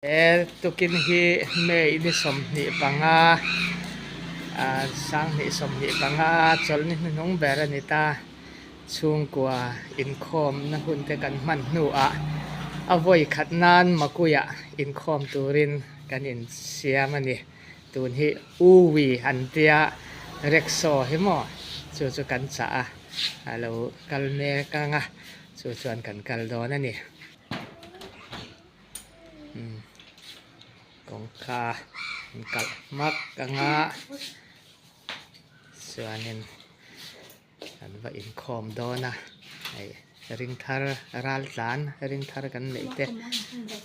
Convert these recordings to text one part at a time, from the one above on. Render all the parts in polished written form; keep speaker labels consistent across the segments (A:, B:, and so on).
A: He tukin hi May ni 25, 2025 chawlhni hnuhnung ber a ni ta. Chhungkua inkhawmna hun te kan hman hnuah a vawi khat nan Makuia inkhawm turin kan insiam a ni. Tun hi Uwi an tia Rexo hi maw chu chu kan chah a, a lo kal mek ang a, chu chuan kan kal dawn a ni. Kawngka an kalh hmak anga chuanin an va inkhawm dawn a hei ring thar ral tlan ring thar kan neih te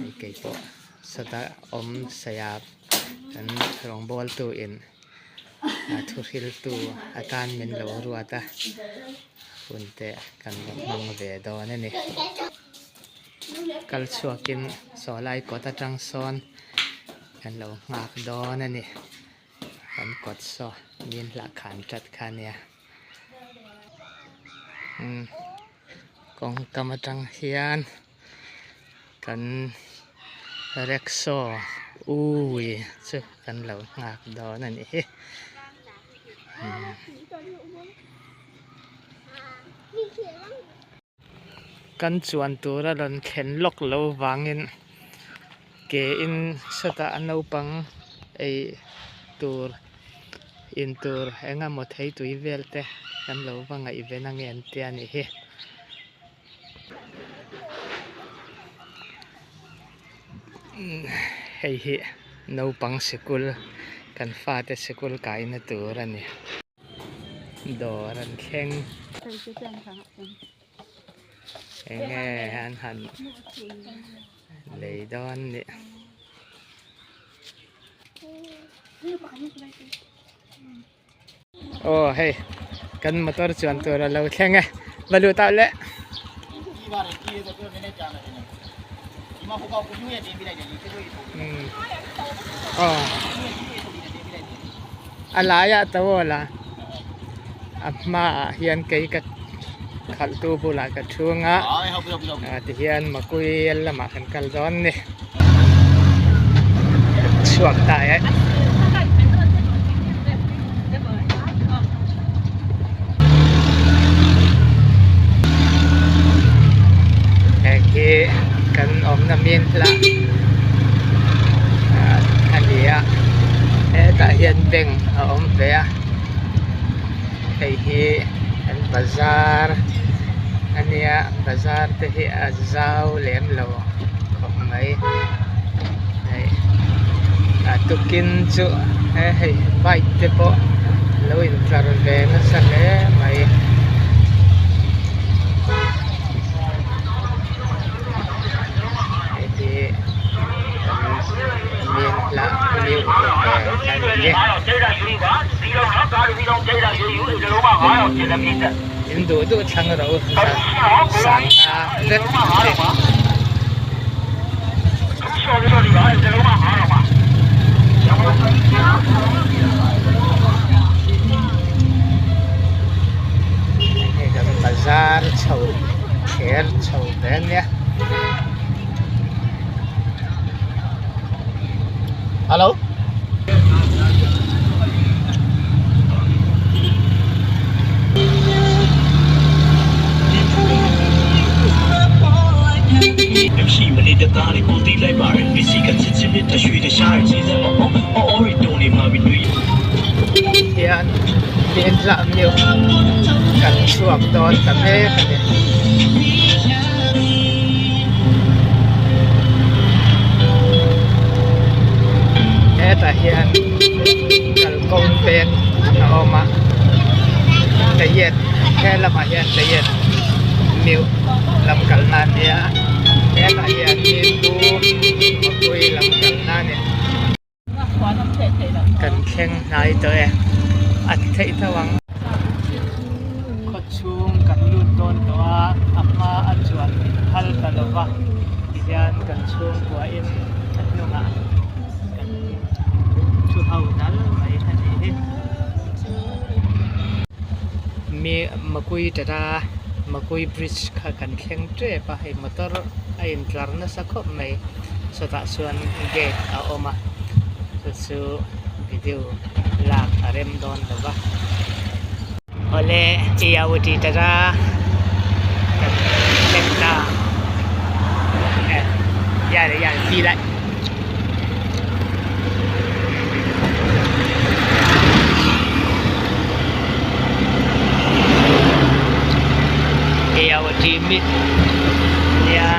A: hei keipawh sawta awm saia kan rawngbawltu in thu hriltu atan min lo ruat a hun te kan va hmang ve dawn a ni. Kal chhuakin sawlai kawt atang sawn kan lo nghak dawn a ni. Kan kawt saw min hlah khan chat kha ania. Umm kawngkam atang hian kan rickshaw ui chu kan lo nghak dawn a nih hi. Kan chuan tur a rawn thlen lawk lo vangin ke in sawtah a naupang ei tur in tur eng emaw thei tui vel te kan lo va ngaihven ange an tia a nih hi. Hei hi naupang sikul kan fate sikul kaina tur a ni. Dawr an thleng. Enge an han lei dawn ni. Aw hei kan motor chuan tur a lo thleng e va lut ah le. Aw a laiah to aw la a hmaah hian kei ka khalh tu bulah ka chhung a tihian Makuiel lamah kan kal dawn a ni chhuak ta e. Heng hi kan awmna min hla a ni a hetah hian bank a awm ve a hei hi an bazar a nia bazar te hi a zau lem lo khawp mai hei a tukin chu he hei bike te pawh lo in tlar ve nasa hle mai. Hei hi kan min hlah miuh ve a ni. In duh duh thlang ro sangha vek a ni. Hei kan bazar chho thler chho ve a nia.
B: Hello.
A: Hian min hlah miuh kan chhuak dawn ta mek a ni. Hetah hian kalkawng peng a awm a tayet he lamah hian tayet miuh lam kalna a nia hetah hian nimbu mapui lam kalna a ni. Kan thleng hnai tawh e a theih tho ang. Khaw chhung kan lut dawn tawh a a hma a chuan min phal ta lo va tihian kan chhungkuahin a hnungah kan thu ho dal mai a nih hi. Mi Makui tata Makui bridge kha kan thleng tep a hei motor a intlar nasa khawp mai. Sawtah chuan gate a awm a chu chu video lak a rem dawn lo va. Awle i au ti ta ra kan thleng ta ya le ya le ti lai. I au ti mit nia.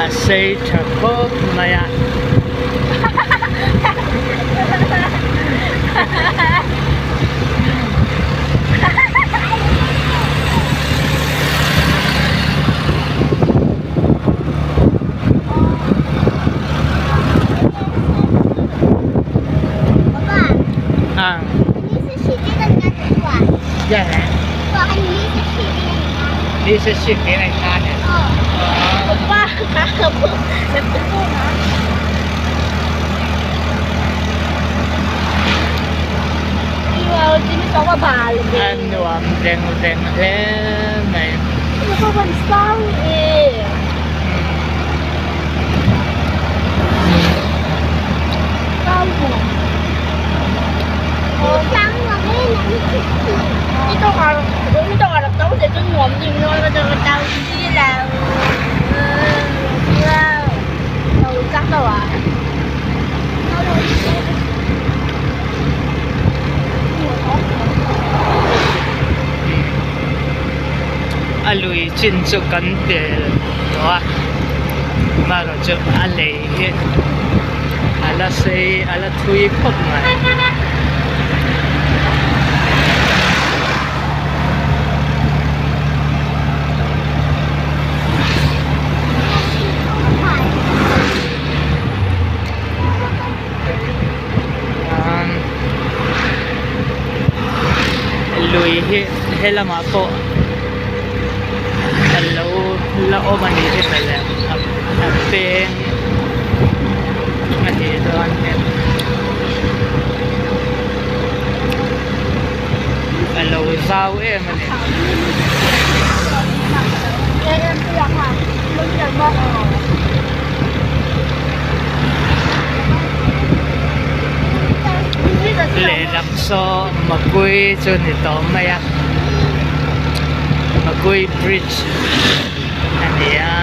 A: A sei tha khawp mai a. A nuam veng veng hle mai. A lui chin chu kan pel tawh a amaherawh chu a lei hi a la sei a la thui khawp mai. Lui hi he lamah pawh a lo la awm a nih hi mawle a peng a nih dawn hi a lo zau em a ni. Lehlam saw Makui chu ni tawh mai a Makui bridge a ni a.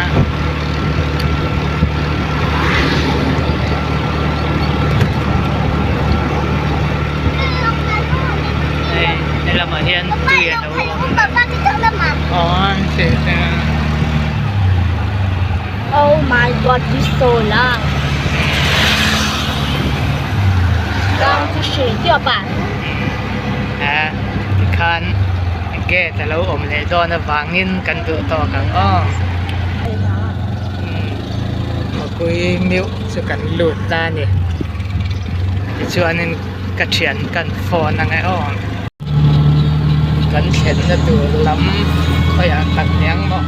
A: Hei helamah hian tui a lo awm
B: Oh my god this so long Long chu hre teuh pa.
A: A tikhan gate a lo awm leh dawn avangin kan duh tawk ang aw. Makui meuh chu kan lut ta a ni. Tichuanin ka thian kan phone ang e aw. Kan thlenna tur lam khawiah tak niang maw.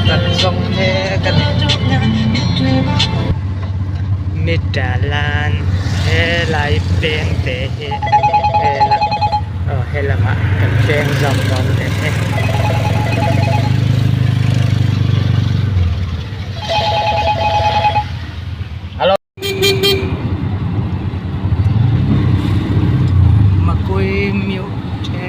A: Kan zawng mek a ni. Mitalan helai peng te hi a nih hmel a aw helamah kan peng zawk dawn leh e. Makui miuh te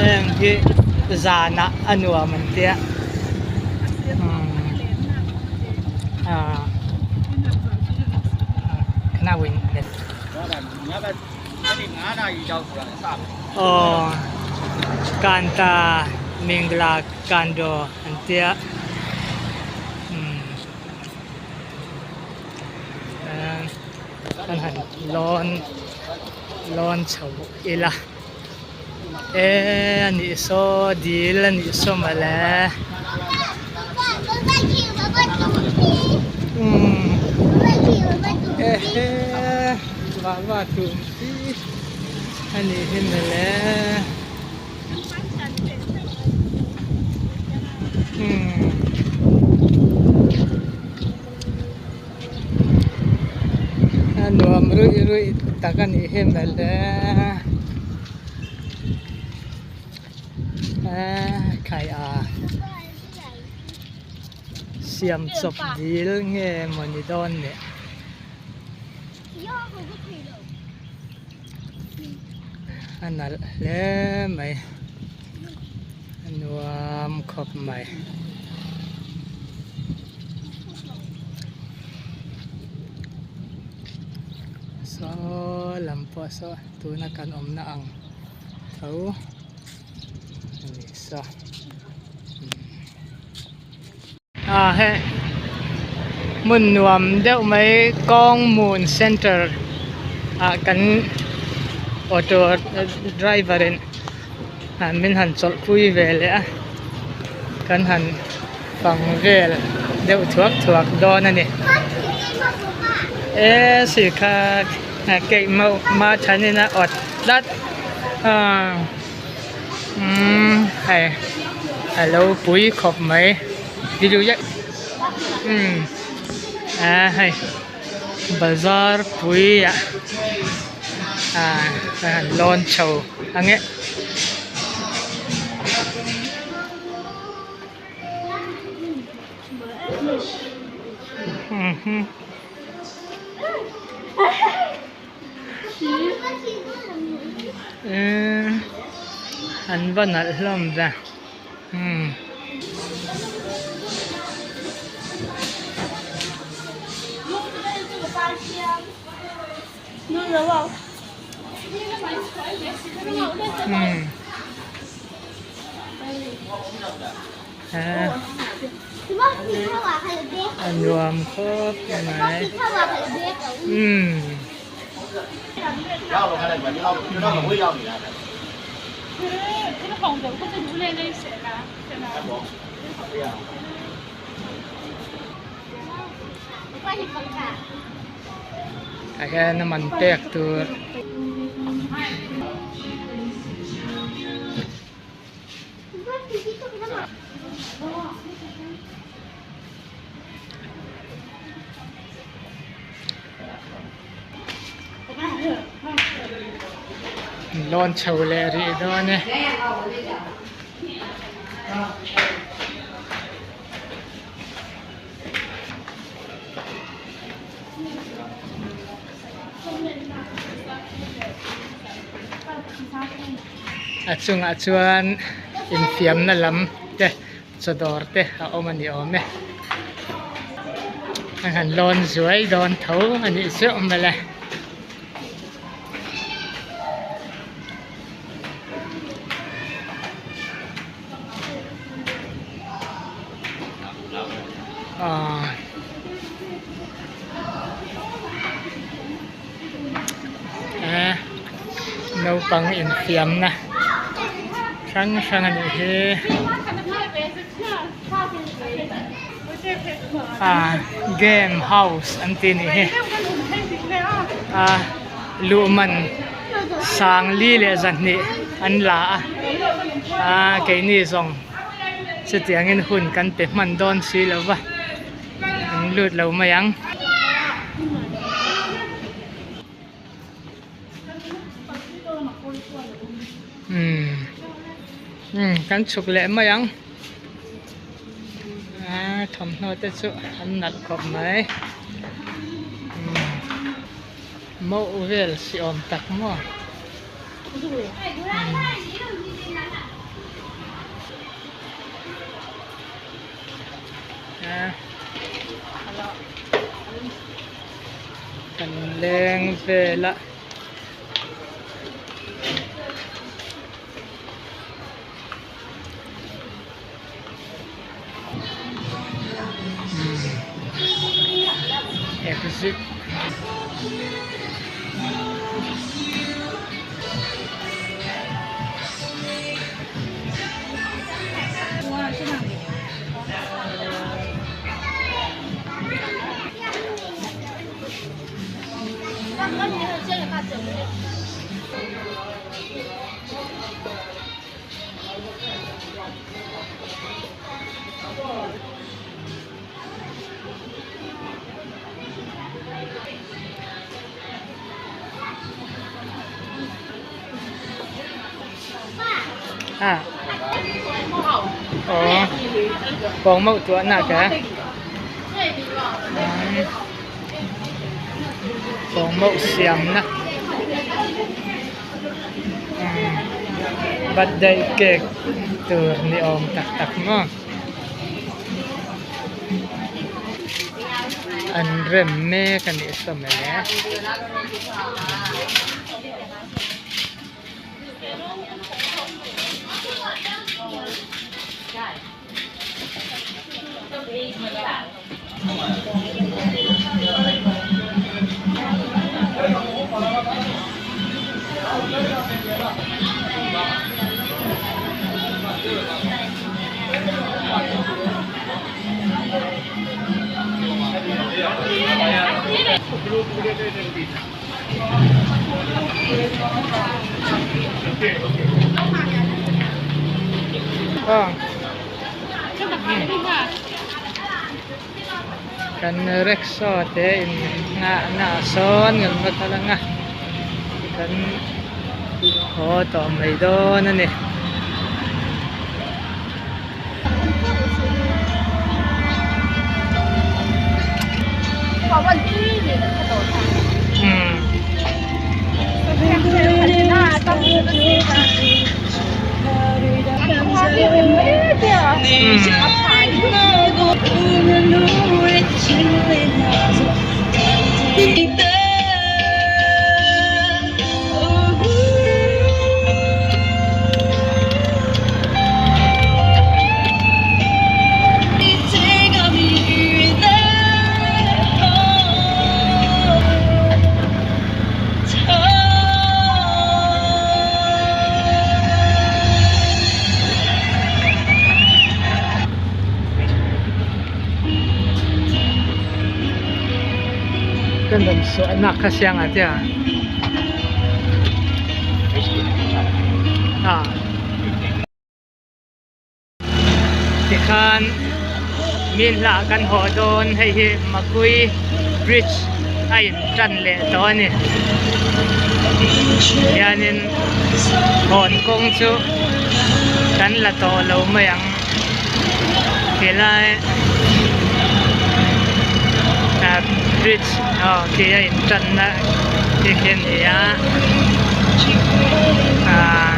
A: heng hi zanah a nuam an tia Aw kanta mingla kando an tia kan han lawn lawn chho ila. E a nih saw dil a nih saw mawle umm. E vah vah tum chi a nih hi mawle. Umm. A nuam ruih ruih tak a nih hi mawle. A khai a. Siam chawp dil nge maw ni dawn le. A nalh hle mai a nuam khawp mai. Saw lam pawh saw tuna kan awmna ang tho a ni saw. Ah hei hmun nuam deuh mai kawng mun center ah kan auto driver in min han chawlh pui ve leh a kan han fang vel deuh thuak thuak dawn a ni e sih kha keih mah thanin a awt tlat ah. Umm hei a lo pui khawp mai umm a hei bazar pui ah ah a han lawn chho ang e. Eee an va nalh hlawm ve umm. A nuam khawp mai umm. Tah hian a man pek tur. Lawn chho leh rih dawn e. A chungah chuan infiamna lam te chaw dawr te a awm a ni awm e an han lawn zuai dawn tho a nih chiah mawle. Naupang infiamna hrang hrang a nih hi ah game house an tih a nih hi ah luh man sangli leh zahnih an la a ah keini zawng chutiangin hun kan pe hman dawn si lo va an lut lo mai ang. Umm kan chhuk leh mai ang ah thawmhnaw te chu an nalh khawp mai umm mauh vel si awm tak maw. Kan leng vel a. Exit. Ah. Aw. Pawng mauh tuah nak ka. Pawng mauh siam na. Birthday cake tur ni awm tak tak maw. An rem mek a nih saw mawle. Kan rickshaw te in nghahna ah sawn kan va kal ang a kan haw tawh mai dawn a ni. Kan rawn suahnak kha siang ah tiah ah tikhan mi hlah kan haw dawn hei hi Makui bridge a in tan leh tawh a ni hianin hawn kawng chu kan la tawh lo mai ang tilai ah bridge aw khi a in tan na khi khi a ni a ah.